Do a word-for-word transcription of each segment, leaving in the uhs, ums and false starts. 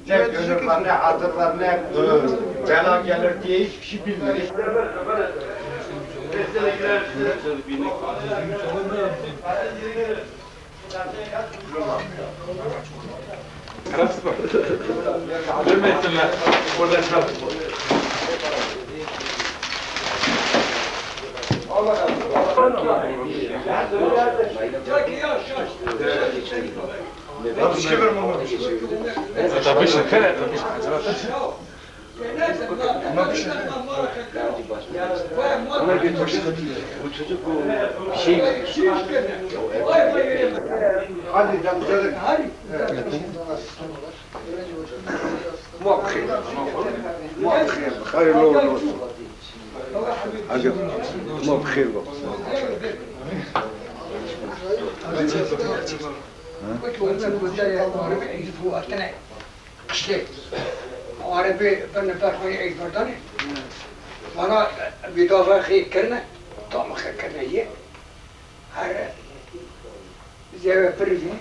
Gönül var ne, hazır var ne, e, bela gelir diye hiçbir şey bilmiyor. Kırasın mı? Bilmesinler. Burada çal. Tabii, şeker, tabii. Bu çocuk bu bir şey. Hadi, hadi. Muhakkak. Hayırlı uğurlu olsun. Hadi. Muhakkak olsun. Wekî were min gotiye, Arabî Eydî Fuatine qiştê. Arabî birine ber xwe yê Eydberdanê. Vana vîdava xê kirine, tamê xê kirine yê. Here zêwe birivî,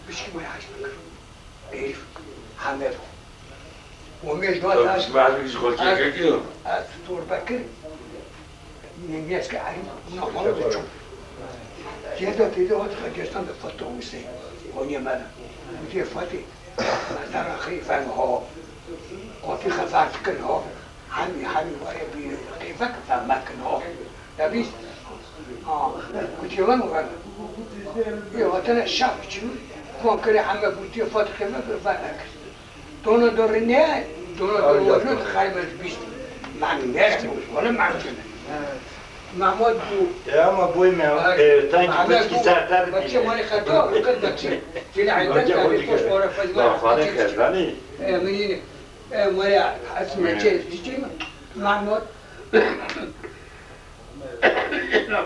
bişkî me hec bikir. Herîf heme bû. Û mêj nat ez, ez, ez torbe kir. Nêmîyeske erî bûna xwe diçû. Têde têde hat xegestan de Fatih Husê. Konyê me de. Gotê Fatih, mezara xeyfeng ha. Qapî xefer dikin ha. Hemî, hemî were bî xeyfek fem mekin ha. Debîst. Ha, gotê wen wen. Ê, hatine şev çi? Kon kirê heme gotê Fatih xeyfek fem mekin. Dona do rine, dona do wazno xayma bîst. Man ne, wala man çi. Mahmud bû. E, ama boy me, e, sanki Mahmud piçkî bû. Serter bîne. Bakçe mali xeta, kız bakçe. Tila inde tabi poş ora fazla. Xane xezanî. E, menîne. E, mali asma çe, çi mi? Mahmud.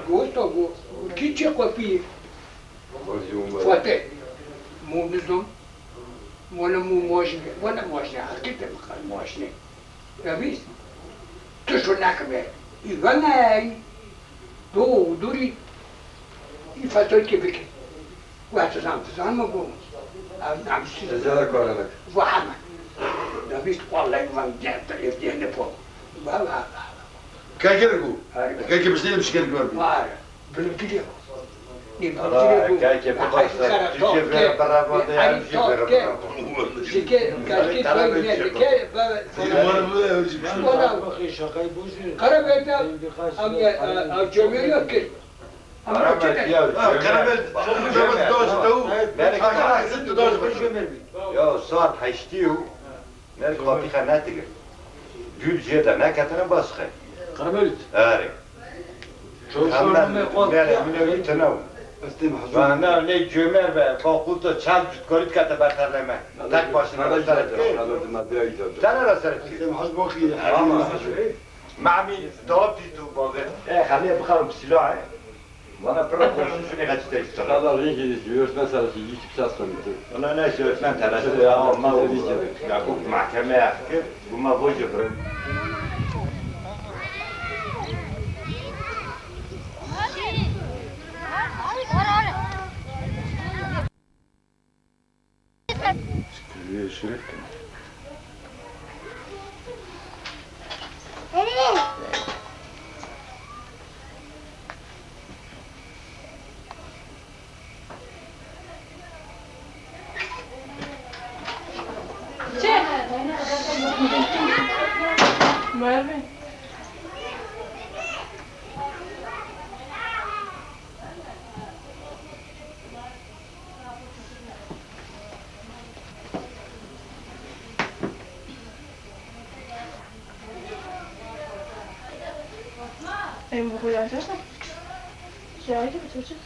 Gosto bu. Kiçe kopî. Fatih. Mu nizam. Wala mu mojne, wala mojne, hakikaten mojne. Debîst, tu şo nakime. Î veney, do û durî, î fetelkê bike. Wextê zan, tu zan me go. Ev nabîstî. Ezara karene. Va heme. Debîst, wallahî van gel te ev diye ne po. Va, va, va. Kekir bû. Kekir biştê bişkir gör. Var. Bilimcilê bû. Nêmînçilê bû. Kekê bixweste, tu jê vere berava de, em jê vere berava. Zike, kaşkî soy ne dike, be, Karabek'te, em ye, e, e, cömeriyor ki. Ama Karabek, ya, Karabek, Karabek, dost, dost, Karabek, dost. Ya, saat heştî û Merg xapî xe netige. Dû jê de neketine bas xe. Qirmilît. Erê. Çavuşlar me qol. Nere, min ew tine. Ba ne, ne cömer be, ba qulta çal cutkorit kete berterleme. Tek başına ra seret ke. Tene ra seret ke. Ama. Mamî daha pît û bavet. E, xelê bixarim silah, e. Vana pira xweş, şunê qeç têkstara. Valla rengê ji öğretmen serası yüz kısa soruydu. Valla neyse, öğretmen terası ya, ama o Yakup mahkemeye kir, bu ma boş bırak. Merve. Em bu kadar. Şahidi mi çocuk?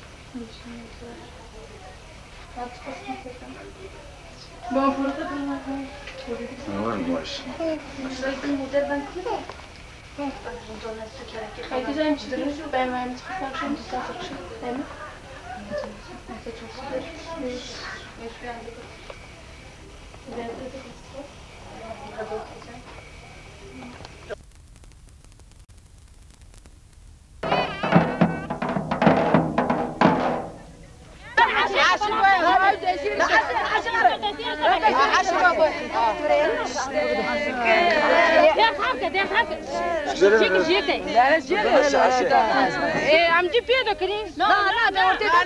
Var mı var? Haydi canım, çıkın şu, ben vermiş, çıkın şu, sen çıkın. Değil mi? Dê xerke, dê xerke. Jêke, jêke. Ê, em cî pê dikirîn. Na, na, de ortê de.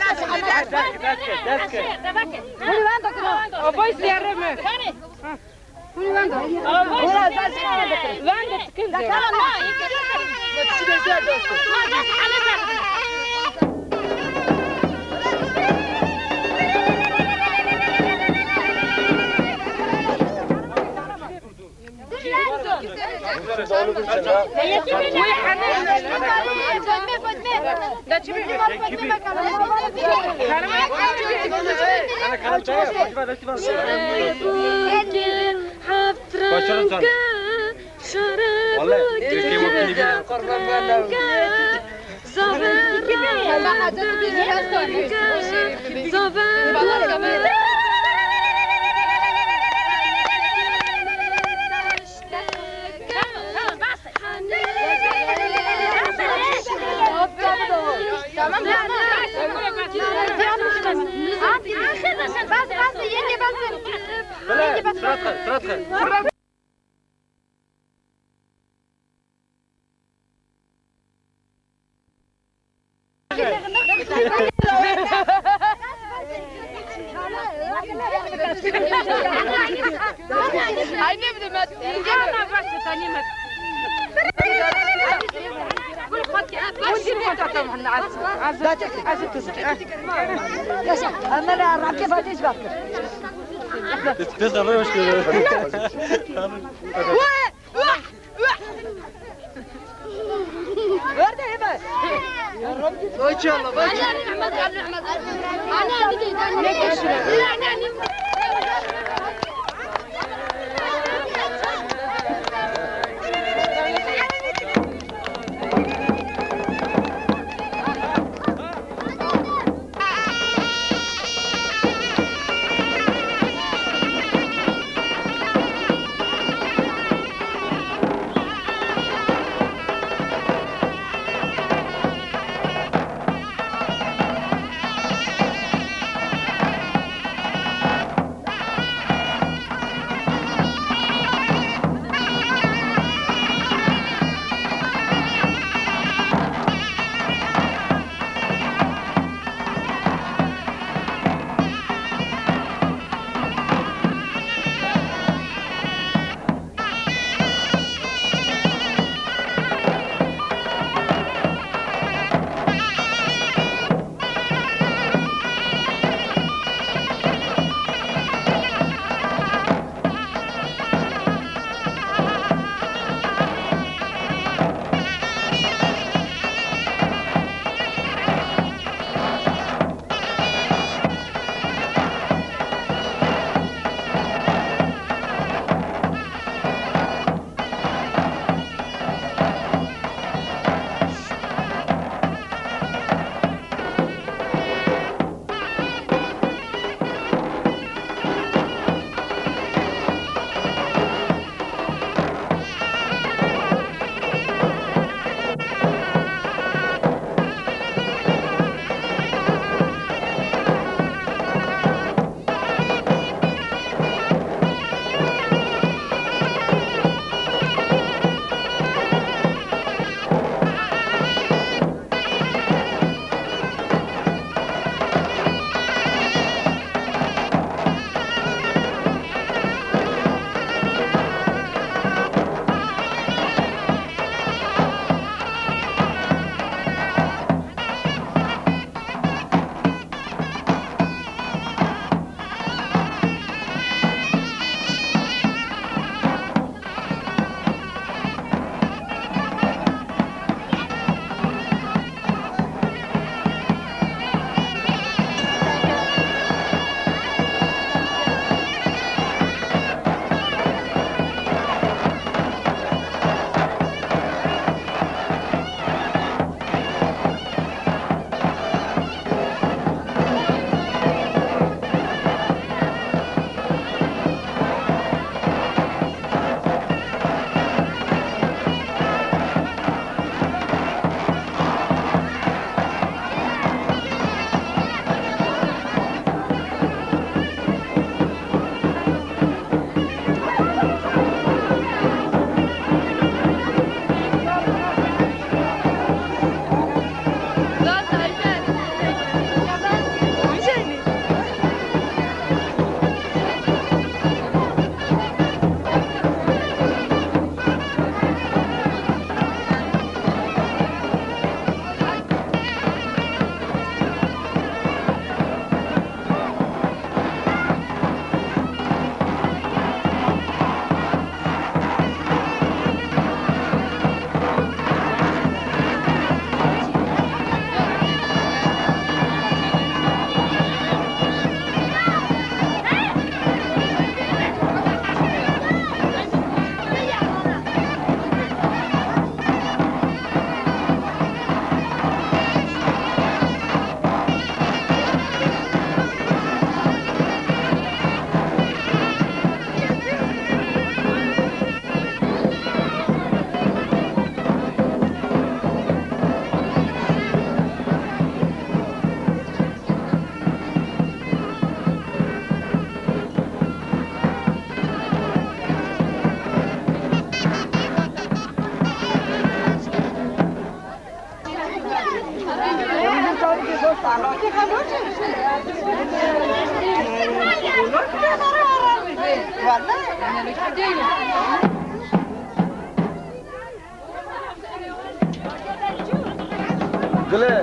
Dest ke, dest ke. Hûn wenda kirin. Abay siyare mi? Hûn wenda. Wenda dikin. Tamam, tamam. Bas, bas, yenge, bas. Yenge, bas. Yaşa, hemen rakip ateş baktı. Biz de alıyoruz. Werde hebe. Maşallah, maşallah. Dilê.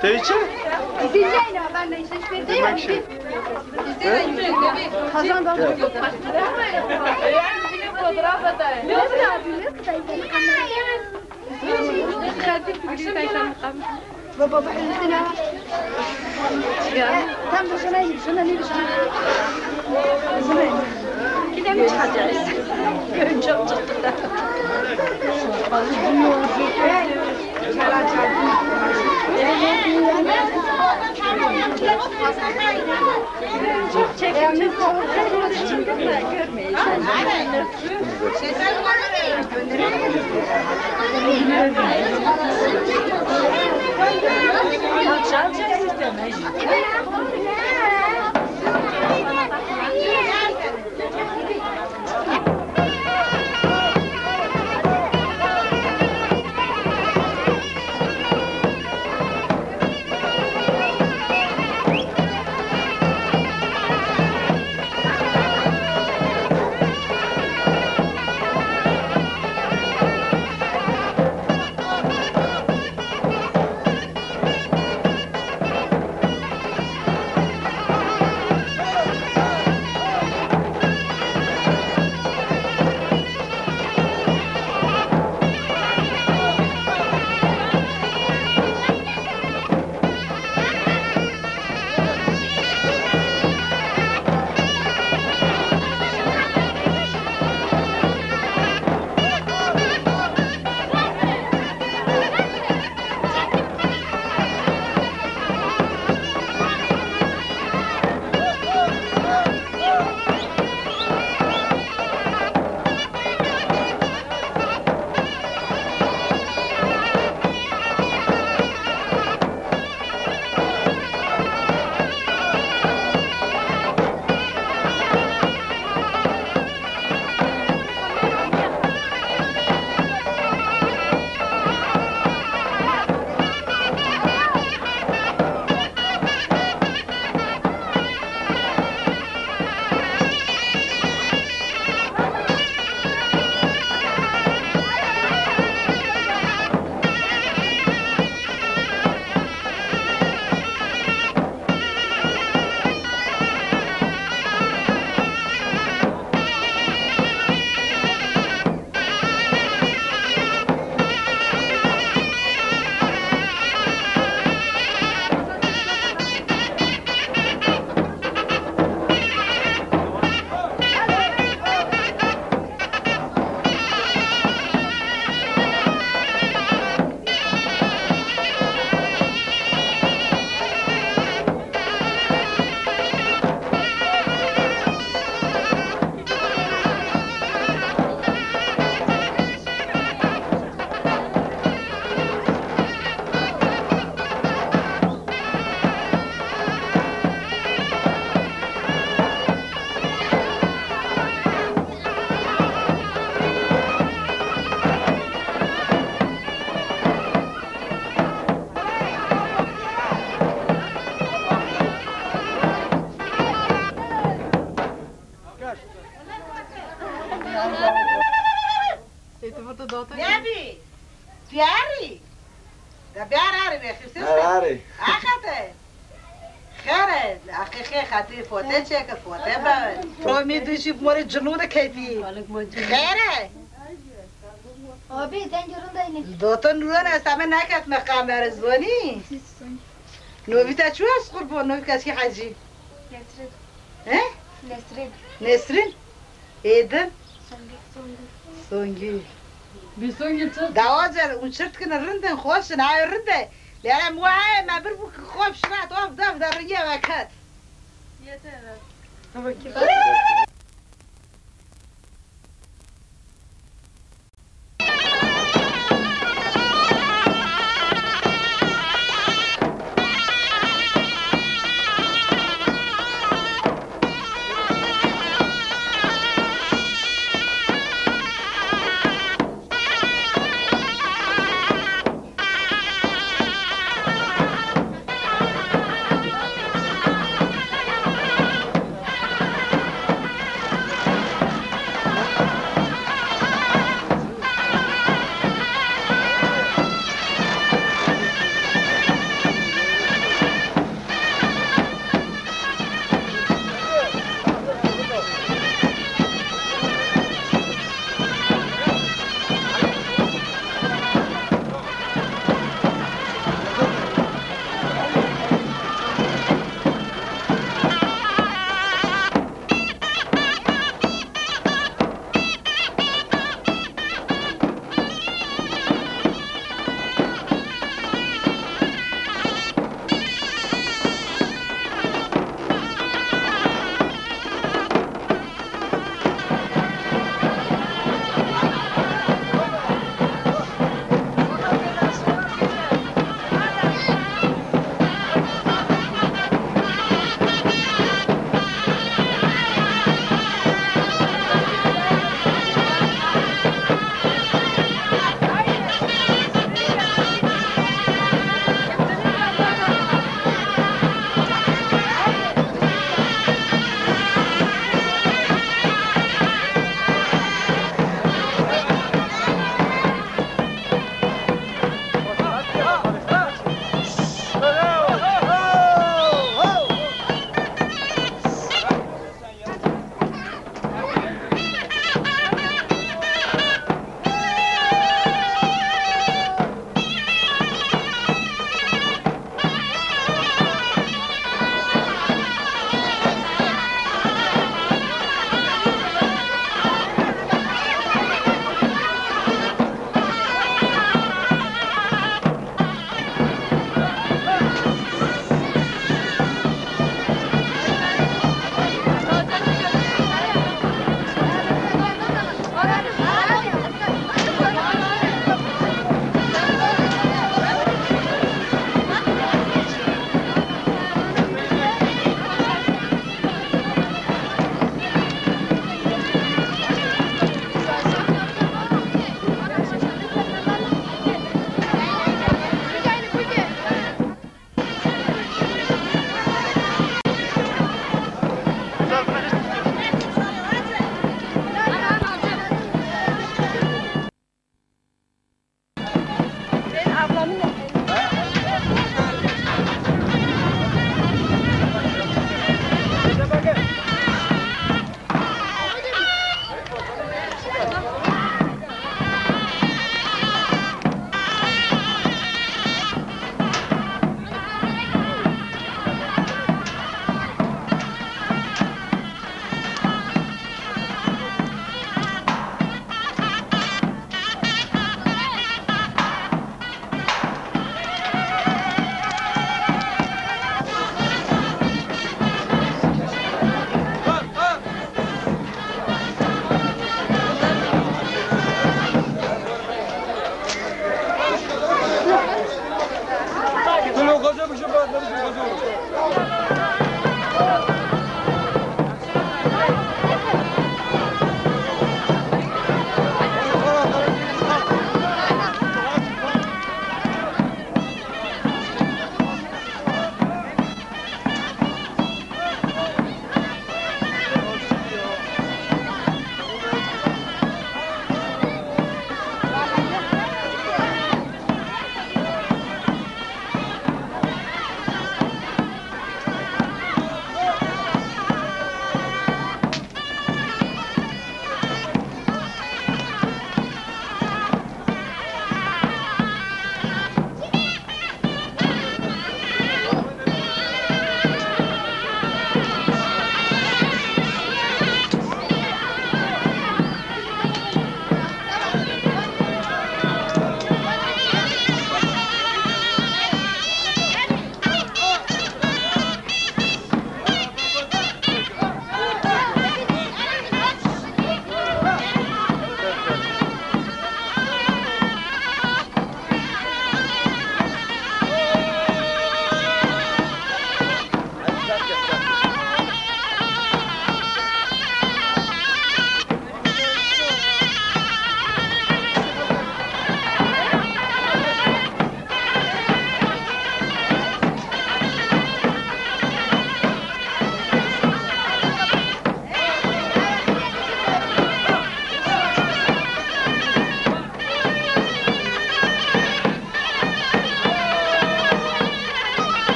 Teyçe? Bilmek şey. Kazan da. Baba, baba, elbisini al. Ya. Tam da şuna git, şuna ne biçim? Kide mi çıkacağız? Görün çok çıktı. Çekin, çok. Görmeyin. Ê, tu vir tu date. Nebî. Piyarî. De biyar arî be, xirsiz. Her arî. Hakate. Xêr e. Haqîqê xetî fote çêkir, fote be. Romî dû jî morê cilû de ketî. Xêr e. Abi, dengê rindayî ne. Doto nûran ez teme neketme kamera zonî. Novî te çû ez qurban, novî keskî hecî. Nesrin. He? Nesrin. Nesrin. Êdin. Songül. Songül. Songül. Bî Songül çi? Dawaca û çirt kine rindin, xweş in, ayê rinde. Lê em wehê me bir bû ki xwe bişiret, of dev de riye veket.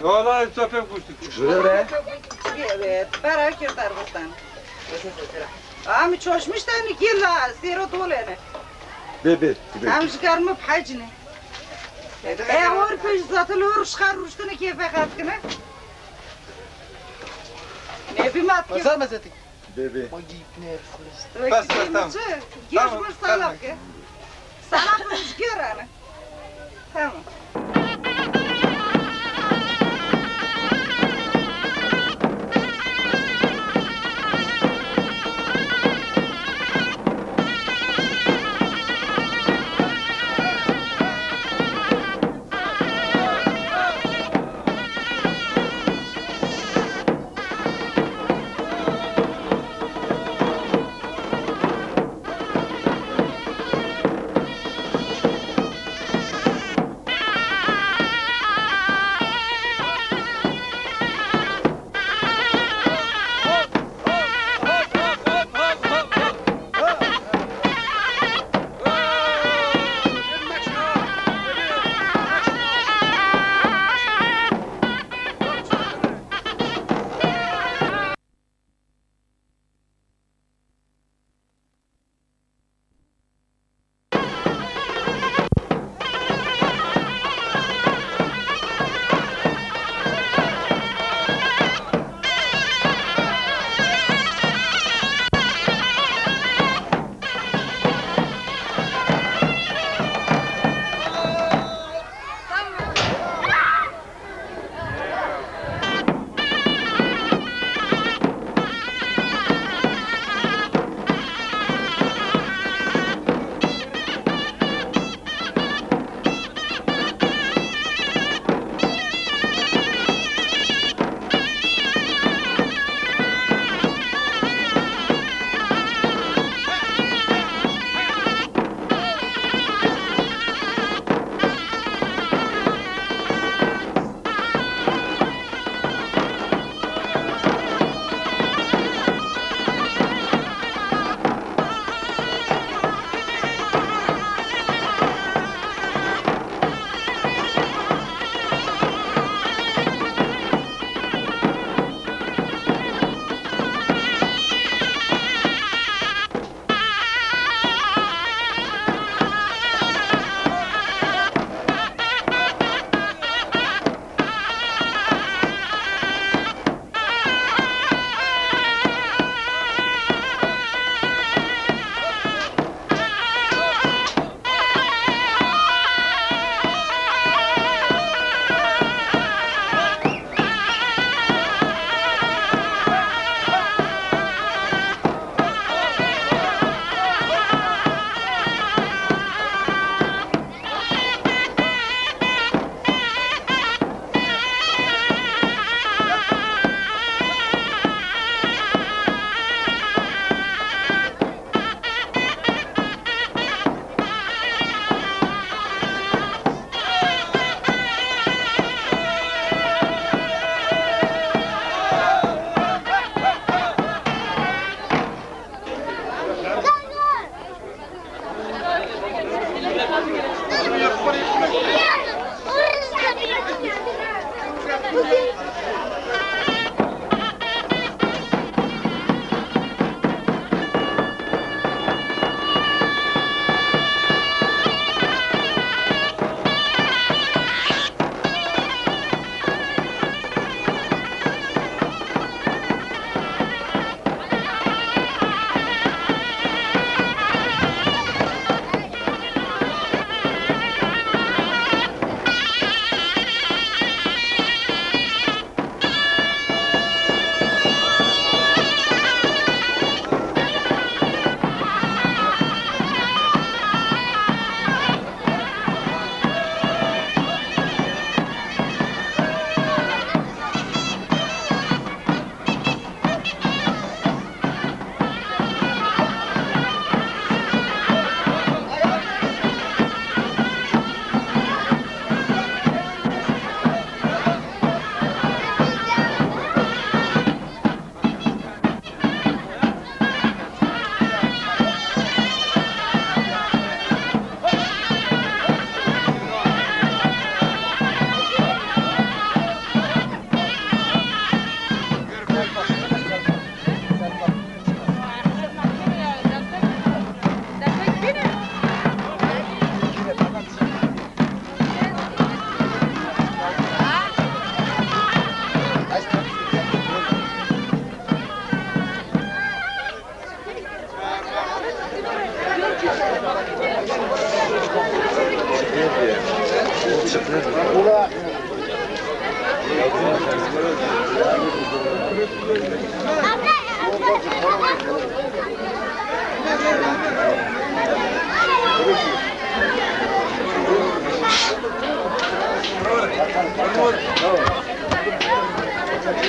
Wala ez çapê kuştik. Şurada be. Evet, para kir darbistan. Am çoşmiş tane gila, sero dolene. Be, be, be. Am jigar mı phacine. E, or pej zaten or şkar ruştene keyfe katkine. Ne bi mat ki? Masa mezeti. Bê, bê. Bas, bas, tamam. Tamam, tamam. Salak mı görene? Tamam.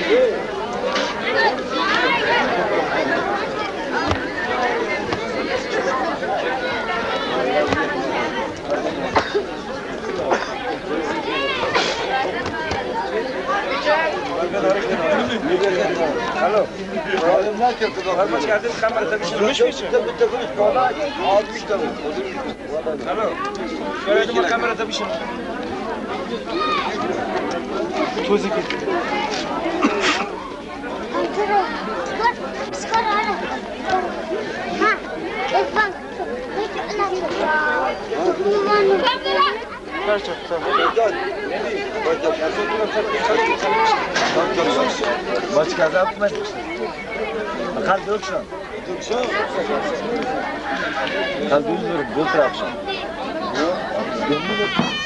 Alo. Hoş geldin, kamera tabii şimdi. Durmuş mu için? Alo. Şöyle bir kamera tabii şimdi. Tozuk. Başka da yapmadık. Kaldı yoksa. Kaldı bilmiyorum, bu taraftan. Bilmiyorum.